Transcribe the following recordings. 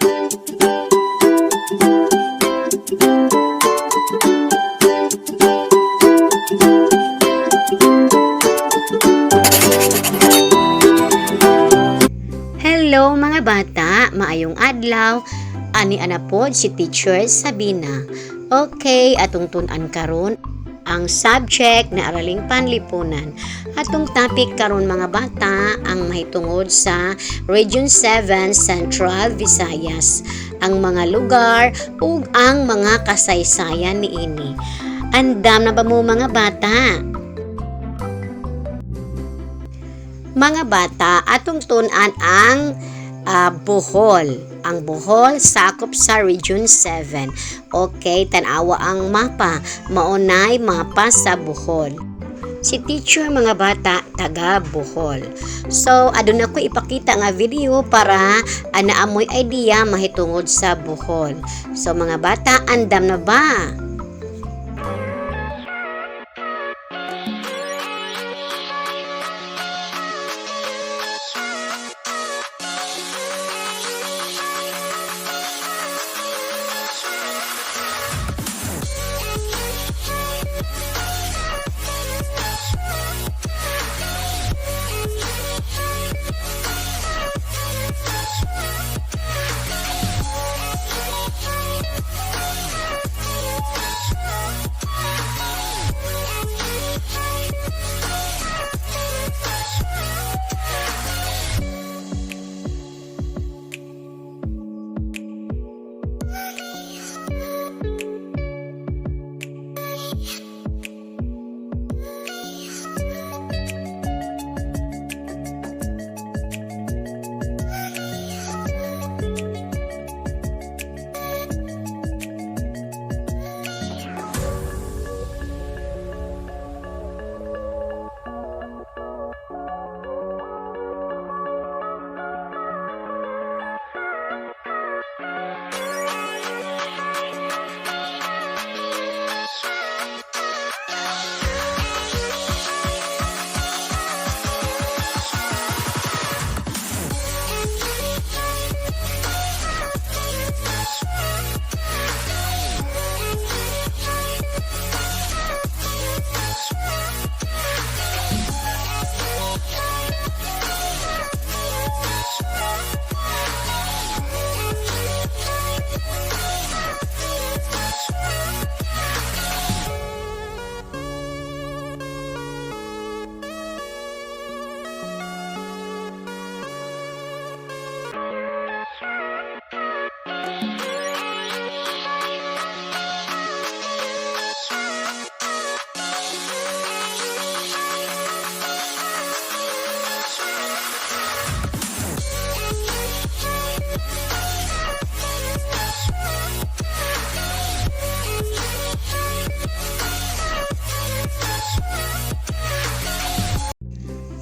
Hello, mga bata, maayong adlaw. Ani ana pod si Teacher Sabina. Okay, atong tun-an karon ang subject na Araling Panlipunan. Atong topic karon, mga bata, ang mahitungod sa Region 7, Central Visayas, ang mga lugar ug ang mga kasaysayan niini. Andam na ba mo, mga bata? Mga bata, atong tun-an ang Bohol. Ang Bohol sakop sa Region 7. Okay, tanawa ang mapa. Maunay mapa sa Bohol. Si teacher, mga bata, taga Bohol. So, aduna ko ipakita nga video para ana amoy idea mahitungod sa Bohol. So, mga bata, andam na ba?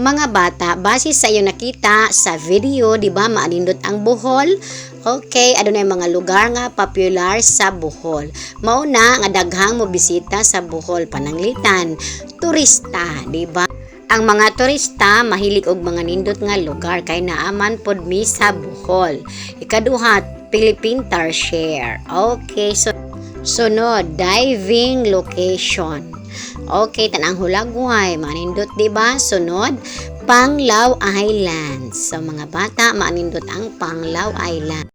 Mga bata, base sa iyo nakita sa video, di ba, maanindot ang Bohol? Okay, adunay mga lugar nga popular sa Bohol. Mauna nga daghang mo bisita sa Bohol, pananglitan turista, di ba? Ang mga turista mahilig og mga nindot nga lugar kay naaman pod mi sa Bohol. Ikaduha, Philippine Tarsier. Okay, so sunod, diving location. Okay, tanang Hulagway, manindot, di ba? Sunod, Panglao Island. So mga bata, manindot ang Panglao Island.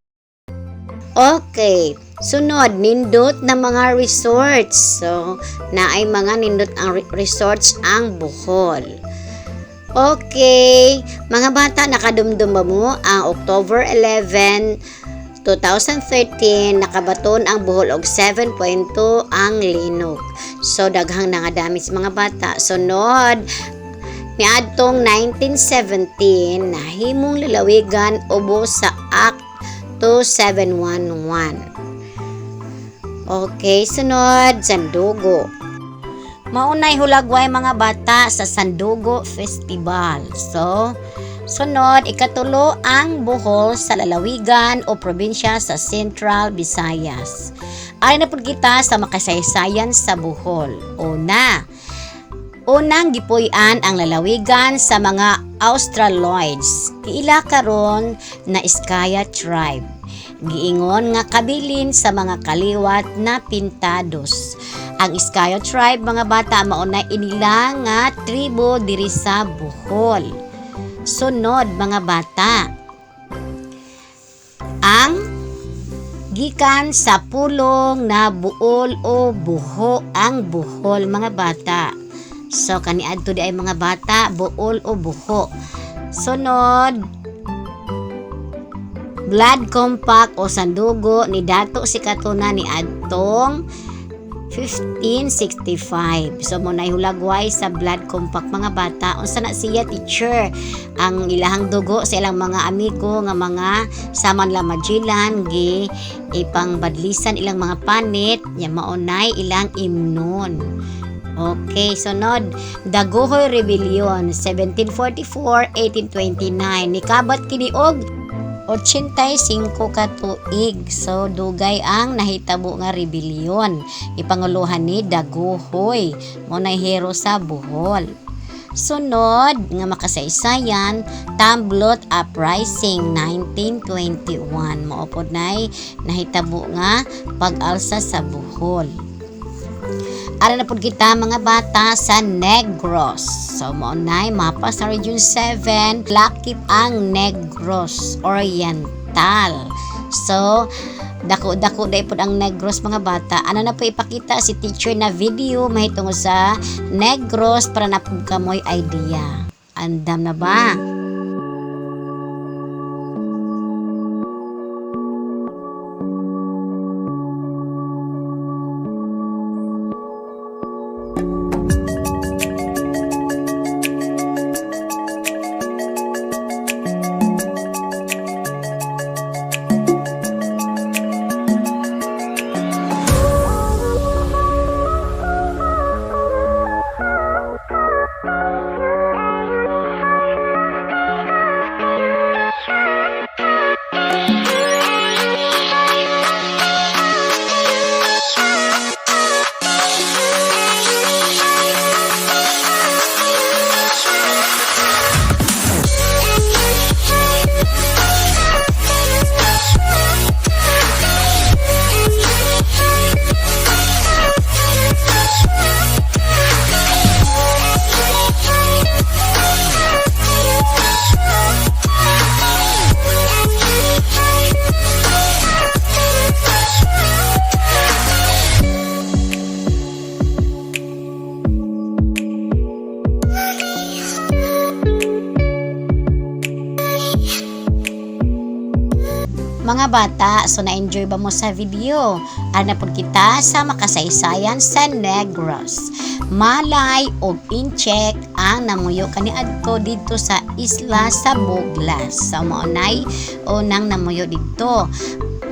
Okay, sunod, nindot na mga resorts. So, naay mga nindot ang resorts ang Bohol. Okay, mga bata, nakadumdum ba mo ang October 11, 2013, nakabaton ang Bohol og 7.2 ang linog? So daghang nga damage, mga bata. Sunod, niadtong 1917, nahimong lalawigan ubos sa Act 2711. Okay, sunod, Sandugo. Maunay Hulagway, mga bata, sa Sandugo Festival. So, sunod, ikatulo, ang Bohol sa lalawigan o probinsya sa Central Visayas. Ay na pud kita sa makasaysayan sa Bohol. Una, unang gipuy-an ang lalawigan sa mga Australoids. Kiila karon na Eskaya tribe. Giingon nga kabilin sa mga kaliwat na Pintados. Ang Iskayo tribe, mga bata, mauna inila nga tribo diri sa Bohol. Sunod, mga bata, ang gikan sa pulong na buol o buho ang Bohol, mga bata. So kaniadto di ay, mga bata, buol o buho. Sunod, blood compact o sandugo ni Dato Sikatuna ni adtong 1565. So mo na hulagway sa blood compact, mga bata. Unsa na siya, teacher? Ang ilahang dugo sa ilang mga amigo nga mga saman la Magellan gi ipangbadlisan ilang mga panit nya maunay ilang imnon. Okay, sunod, Dagohoy Rebellion 1744-1829. Nikabat kini og 85 ka tuig. So dugay ang nahitabo nga rebellion. Ipanguluhan ni Dagohoy, mo na hero sa Bohol. Sunod nga makasaysayan, Tamblot Uprising 1921. Mao pod nay nahitabo nga pag-alsa sa Bohol. Ara na pud kita, mga bata, sa Negros. So mao nay mapa sa Region 7, lakip ang Negros Oriental. So dako-dako dai pud ang Negros, mga bata. Ano na po ipakita si teacher na video mahitungod sa Negros para na pud kamoy idea. Andam na ba? Mga bata, so na-enjoy ba mo sa video? Ana pud kita sa makasaysayan sa Negros. Malay og Intsik ang namuyo kaniadto didto sa isla sa Buglas. So mao nay unang namuyo didto.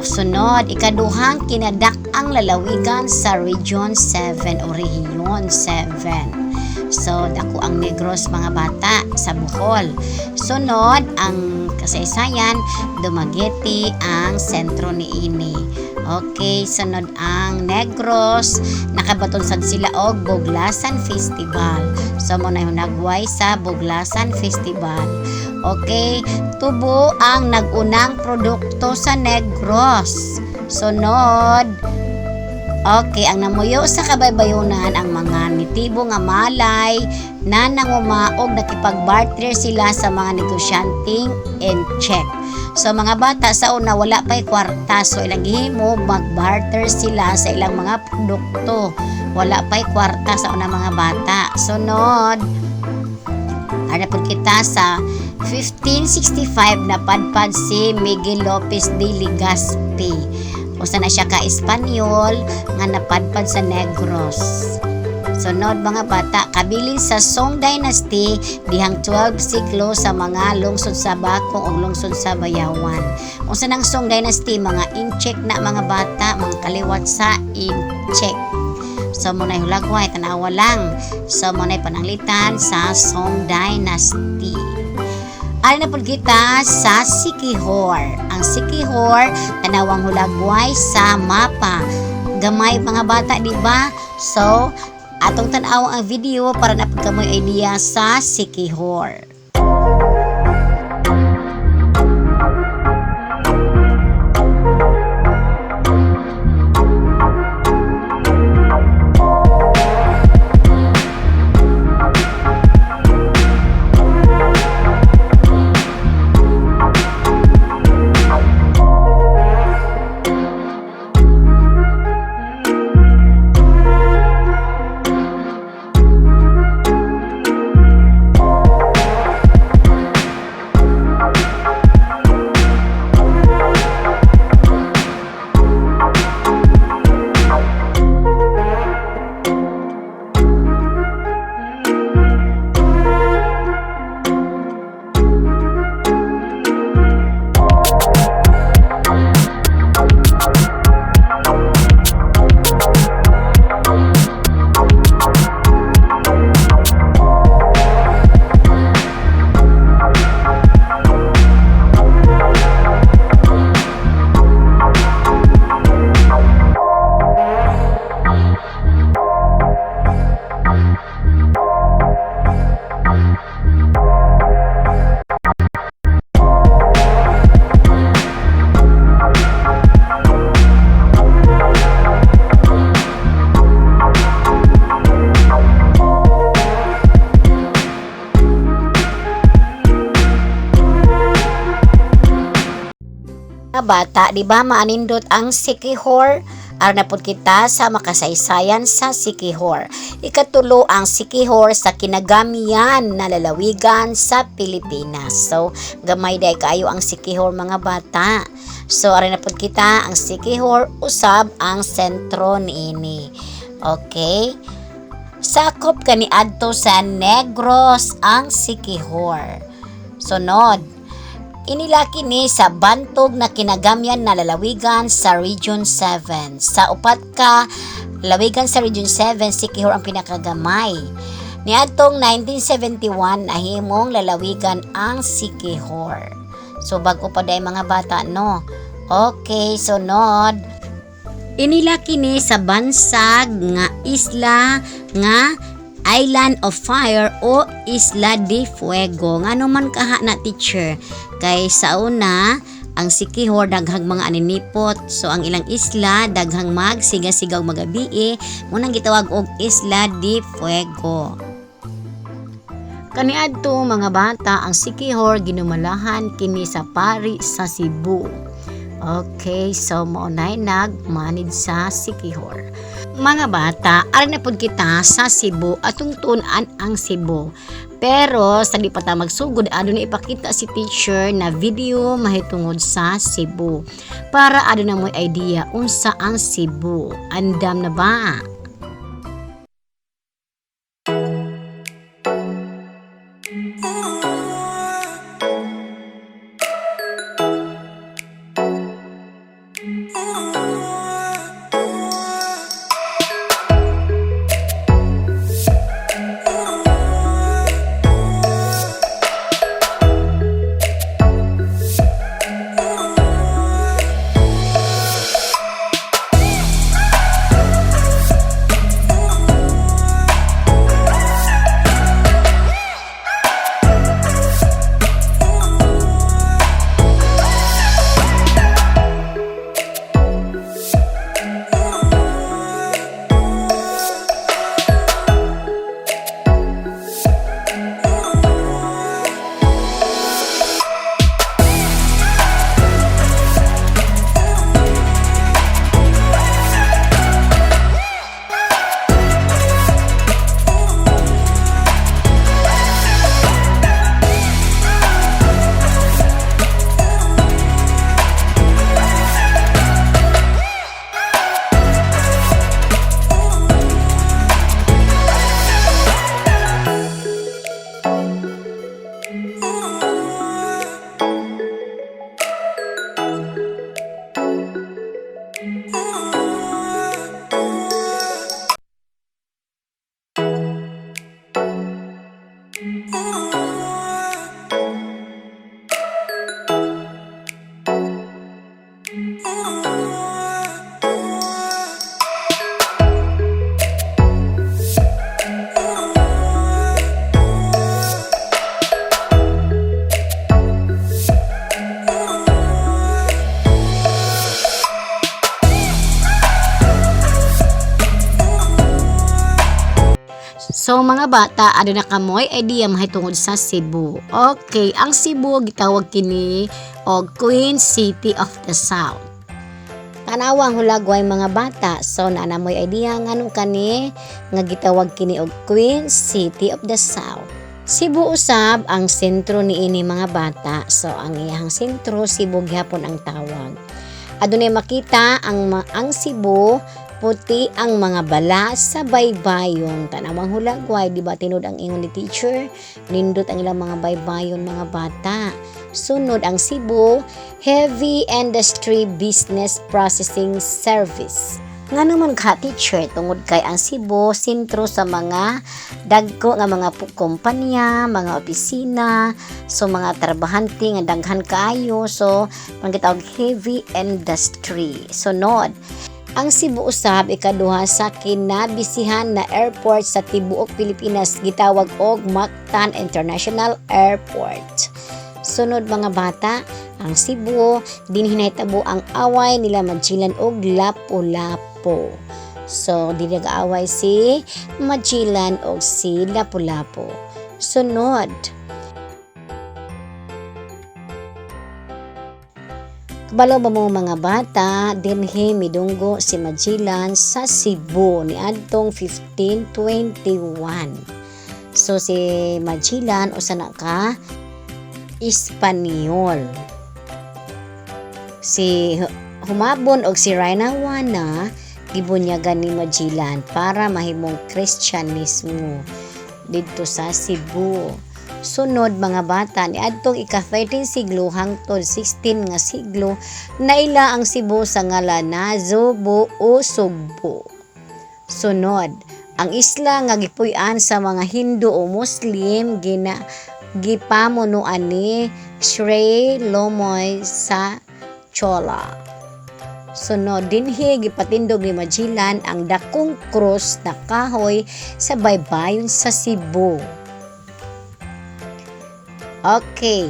Sunod, ikaduhang kinadak-ang lalawigan sa Region 7 o Rehiyon 7. So, dako ang Negros, mga bata, sa Bohol. Sunod, ang kasaysayan, Dumaguete ang sentro niini. Okay, sunod ang Negros, nakabaton sad sila og Buglasan Festival. So mo na yung nagway sa Buglasan Festival. Okay, tubo ang nag-unang produkto sa Negros. Sunod, okay, ang namuyo sa kabaybayunan ang mga nitibo nga Malay na nanguma og nakipag-barter sila sa mga negosyanteng Intsik. So mga bata, sa una wala pa'y kwarta, so ilang gihimo, mag-barter sila sa ilang mga produkto. Wala pa'y kwarta sa una, mga bata. Sunod, ana pud kita sa 1565, napadpad si Miguel Lopez de Legazpi. Usa na siya ka Espanyol nga napadpad sa Negros. Sunod, mga bata, kabilin sa Song Dynasty dihang 12 siklo sa mga lungsod sa Bakong ug lungsod sa Bayawan. Unsa nang Song Dynasty? Mga Intsik na, mga bata, mga kaliwat sa Intsik. So mo na hulagway, tanawa lang. So mo na pananglitan sa Song Dynasty. Ari na pud kita sa Siquijor. Ang Siquijor, tanawang hulagway sa mapa. Gamay, mga bata, di ba? So, atong tan-aw ang video para na pud kamoy idea sa Siquijor. Mga bata, di ba maanindot ang Siquijor? Aron na pud kita sa makasaysayan sa Siquijor. Ikatulo ang Siquijor sa kinagamian na lalawigan sa Pilipinas. So, gamay day kaayo ang Siquijor, mga bata. So, aron na pud kita ang Siquijor usab ang sentro niini. Okay? Sakop kaniadto sa Negros ang Siquijor. Sunod, inila kini sa bantog na kinagamyan na lalawigan sa Region 7. Sa upat ka lalawigan sa Region 7, Siquijor ang pinakagamay. Niadtong 1971, nahimong lalawigan ang Siquijor. So bago pa day, mga bata, no? Okay, sunod. Inila kini sa bansag nga isla nga Island of Fire o Isla de Fuego. Ngano man kaha na, teacher? Kay sa una, ang Siquijor daghang mga aninipot. So ang ilang isla daghang magsiga-sigaw magabii, munang gitawag og Isla de Fuego. Kaniadto, mga bata, ang Siquijor ginumalahan kini sa pari sa Cebu. Okay, so mao nay nag-manage sa Siquijor. Mga bata, ari na pud kita sa Cebu, atong tun-an ang Cebu. Pero sa di pa ta magsugod, aduna ipakita si teacher na video mahitungod sa Cebu. Para aduna mo'y idea unsa ang Cebu. Andam na ba? So mga bata, aduna kamoy idea mahitungod sa Cebu? Okay, ang Cebu gitawag kini og Queen City of the South. Tanawang hulagway, mga bata. So naa na moy idea nganong kani nga gitawag kini og Queen City of the South. Cebu usab ang sentro niini, mga bata. So ang iyang sentro, Cebu gihapon ang tawag. Adunay makita ang Cebu, puti ang mga bala sa baybayon. Tanawang hulagway, di ba tinud ang ingon ni teacher? Nindot ang ilang mga baybayon, mga bata. Sunod, ang Cebu, heavy industry business processing service. Ngano man ka, teacher? Tungod kay ang Cebu sentro sa mga dagko nga mga kumpanya, mga opisina, so mga trabahante nga daghan kaayo, so pangitawag heavy industry. Sunod, ang Cebu usab ikaduha sa kinabisihan na airport sa tibuok Pilipinas, gitawag og Mactan International Airport. Sunod, mga bata, ang Cebu dinhi nahitabo ang away nila Magellan og Lapu-Lapu. So di nag-aaway si Magellan og si Lapu-Lapu. Sunod, Kabalo ba mo, mga bata, dinhi midunggo si Magellan sa Cebu niadtong 1521? So si Magellan, usa na ka Espanyol. Si Humabon og si Reyna Juana gibunyagan ni Magellan para mahimong Kristyanismo didto sa Cebu. Sunod, mga bata, niadtong ika-13 siglo hangtod 16 nga siglo, naila ang Cebu sa ngalan na Zubo o Sugbo. Sunod, ang isla nga gipuy-an sa mga Hindu o Muslim gina gipamunuan ni Sri Lomoy sa Chola. Sunod, dinhi gipatindog ni Magellan ang dakong krus na kahoy sa baybayon sa Cebu. Okay.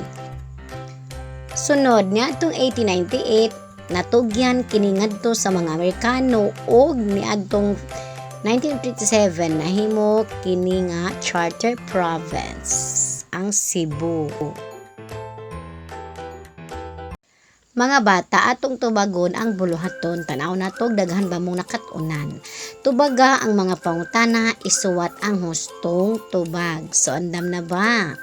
Sunod, niadtong 1898, natugyan kini ngadto sa mga Amerikano ug niadtong 1957 nahimo kini nga charter province ang Cebu. Mga bata, atong tubagon ang buluhaton. Tanaw nato, daghan ba mong nakat-unan? Tubaga ang mga pangutana, isuwat ang hustong tubag. So, andam na ba?